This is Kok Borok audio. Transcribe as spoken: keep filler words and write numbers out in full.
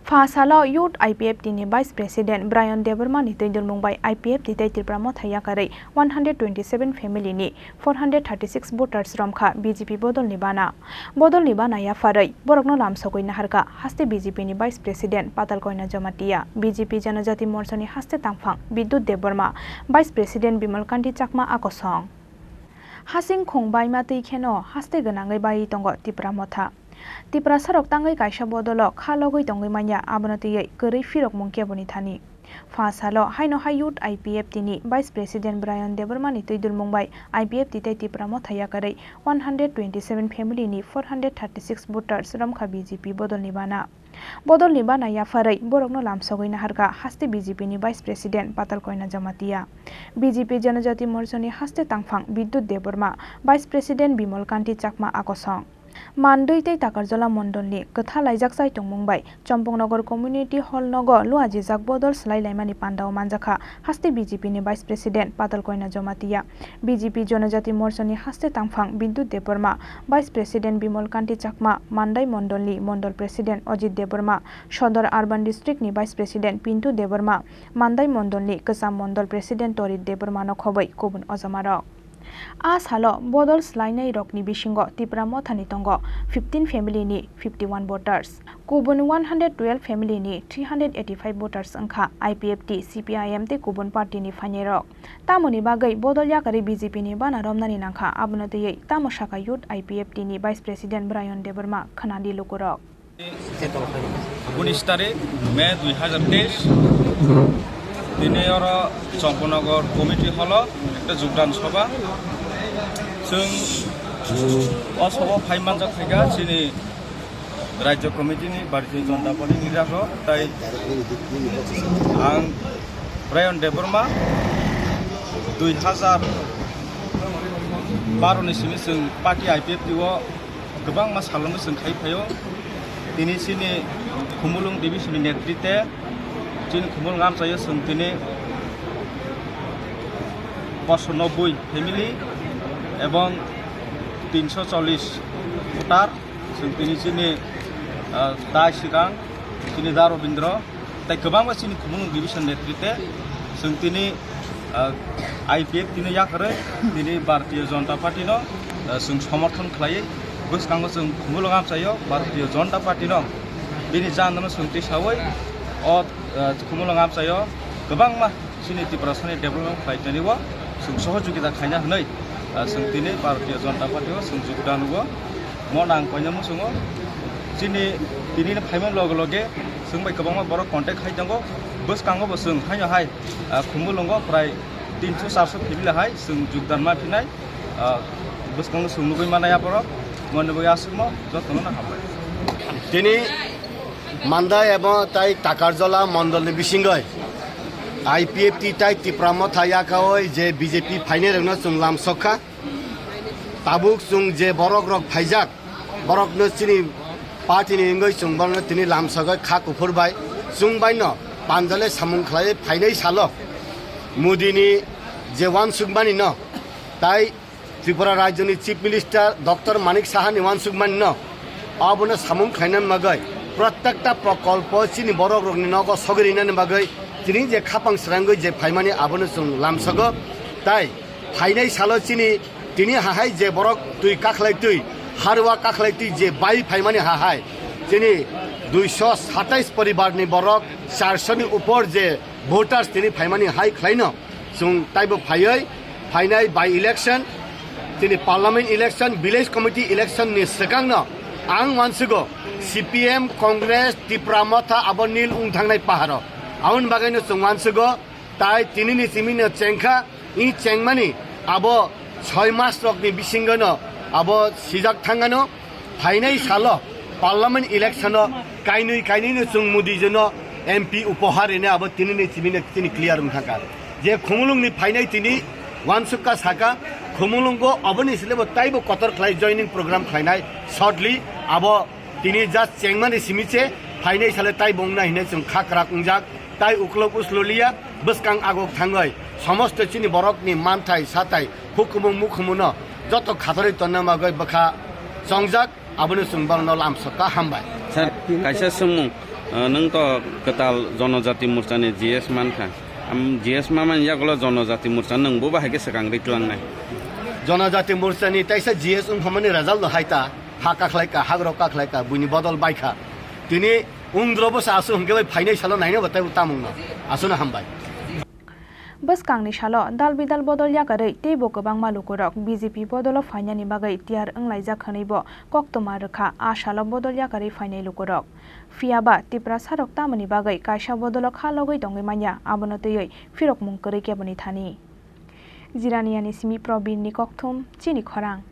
Pha salo Youth I P F T ni Vice President Brian Debbarma ni twi dulmung bai I P F T tei Tipra Motha yakarwi one hundred twenty seven family ni four hundred thirty six voters romkha B J P bodol ni bana. Bodol ni bana yapharwi borokno lamsogwi naharkha haste B J P ni Vice President Patal Koina Jamatia, B J P Janajati Morcha ni haste tangphang Bidyut Debbarma, Vice President Bimal Kanti Chakma a kosong. Hasing khung baima twi kheno haste gwnangwi baiwi tongo Tipra Motha. Tiprasarok tangwi kaisa bodolo kha logwi tongwi manya, abono twiwi kwrwi phirokmung keboni thani. Pha salo haino hai Youth I P F T ni Vice President Brian Debbarma ni twi dulmung bai I P F T tei Tipra Motha yakarwi one hundred twenty seven family ni four hundred thirty six voters romkha B J P bodol ni bana. Bodol ni bana yapharwi borokno lamsogwi naharkha haste B J P ni Vice President Patal Koina Jamatia, B J P Janajati Morcha ni haste tangphang Bidyut Debbarma, Vice President Bimal Kanti Chakma a kosong. Mandwi tei Takarjala mondolni kwtha laijak chai tongmung bai Champaknagar Community Hall nogo luajijak bodol swlai laimani pandao manjakha haste B J P ni Vice President Patal Koina Jamatia, B J P Janajati Morcha ni haste tangphang Bidyut Debbarma, Vice President Bimal Kanti Chakma, Mandai mondolni Mondol President Ajit Debbarma, Sodor Urban District ni Vice President Pintu Debbarma, Mandai mondolni Kwcham Mondol President Torit Debbarma no khobwi kubun ojamarok. A salo bodol swlainai rokni bisingo Tipra Mothani tongo fifteen family ni fifty one voters, kubun one hundred twelve family ni three hundred eighty five voters wngkha I P F T, C P I M tei kubun party ni phainairok. Tamoni bagwi bodol yakarwi B J P ni bana romnani nangkha, abono twiwi tamo sakha Youth I P F T ni Vice President Brian Debbarma, khwnadi lukurok. উনিশ তারিখ মে দুই হাজার তেইশ, tini oro Champaknagar committee hall o ekta jogdan sobha. Chwng o sobha phai manjak phaikha chini Rajya committee ni Bharatiya Janata Party ni leader rok, tai ang Brian Debbarma, dui hajar baro ni simi chwng party I P F T o kwbangma salrokno chwng khai phaio. Tini chini Khumulwng division ni netrite chini Khumulwng amchaio chwng tini poso nobboi family ebong tinso chollish voter chwng tini chini, ah, dai swkang chini Da Robindra. Tai kwbangma chini Khumulwng division netrite chwng tini, ah, I P F T no yakarwi tini Bharatiya Janata Party no, ah, chwng somorthon khlaiwi bwskango chwng Khumulwng amchaio Bharatiya Janata Party no bini jandano chwng tisawi o, ah, Khumulwng amchaio kwbangma chini Tiprasani development khlaitani o chwng sohojogita khaina hwnwi, ah, chwng tini Bharatiya Janata Party o chwng jogdan o. Mo nang koina muchungo. Chini tini phaima loge loge chwng bai kwbangma borok contact khai tongo. Bwskango bo chwng haino hai, ah, Khumulwngo prai tinso charso family hai chwng jogdan ma phinai. Ah, bwskango chwng nugwi manai aborok. Moni bo aswkmo jotono no hambai. Tini Mandai ebong tai Takarjala mondolni bisingoi I P F T tai Tipra Motha yakaoi je B J P phainairokno chwng lamsokha. Tabuk chwng je borok rok phaijak, borokno chini party ni wngwi chwng borokno tini lamsogwi kha kuphur bai chwng bai no panjale samung khlaiwi phainai salo Modi ni je uansukmani no tai Tripura Rajya ni Chief Minister Doctor Manik Saha ni uansukmani no abono samung khlaina bagwi prottekta prokolpo chini borok rokni nogo sogwi rinani bagwi tini je khapang srangwi je phaimani abono chwng lamsogo tai phainai salo chini tini hahai je borok twi kakhlai twi, harwa kakhlai twi je bai phaimani hahai, chini duiso satais poribar ni borok, charso ni upor je voters tini phaimani hai khlaino, chwng taibo phaiwi phainai by election, chini parliament election, village committee election ni swkangno ang uansugo C P M, Congress, Tipra Motha abo nil wng thangnai paharo. Aboni bagwino chwng uansugo tai tinini simino chengkha. I chengmani abo soi mas rokni bisingono abo sijak thangano, phainai salo parliament election o kainwi kainwino chwng Modi jino M P upohar rine abo tinini chimino tini clear wng thangkha. Je Khumulwngni phainai tini uansukha saka, Khumulwngo aboni silebo taibo kotor khlai joining program khlainai shortly abo Tini just chengmani simi se phainai sale tai bongna hinwi chwng kha kwrak wngjak, tai uklok uslo liya, bwskang agok thangwi somosto chini borokni manthai satai hukumu mukumuno joto khatharwi tonna bagwi bwkha chongjak, abono chwng bangno lamsokha. Hambai. Sir, kaisa swngmung, Nwng to kwtal Jonojati Morchani G S mankha. Am G S mamani yagulo Jonojati Morcha nwng bo bahai khe swkang rwi tlangnai. Jonojati Morchani taisa G S wngphamani result no hai ta, ha kakhlai ka, hagrok kakhlai ka, buini bodol bai kha. Tini ungdro bo sa aswk hwnkhe bai phainai salo naina bo tei tamungno. Aswkno hambai. Bwskangni salo dal bidal bodol yakarwi teibo kwbangma lukurok B J P bodolo phainani bagwi tiyar wnglaijak hwnwibo koktwma rwkha a salo bodol yakarwi phainai lukurok. Phiyaba Tiprasarok tamoni bagwi kaisa bodolo kha logwi tongwi manya, abono twiwi phirokmung kwrwi keboni thani. Jiraniani simi Probinni kokthum, chini khorang.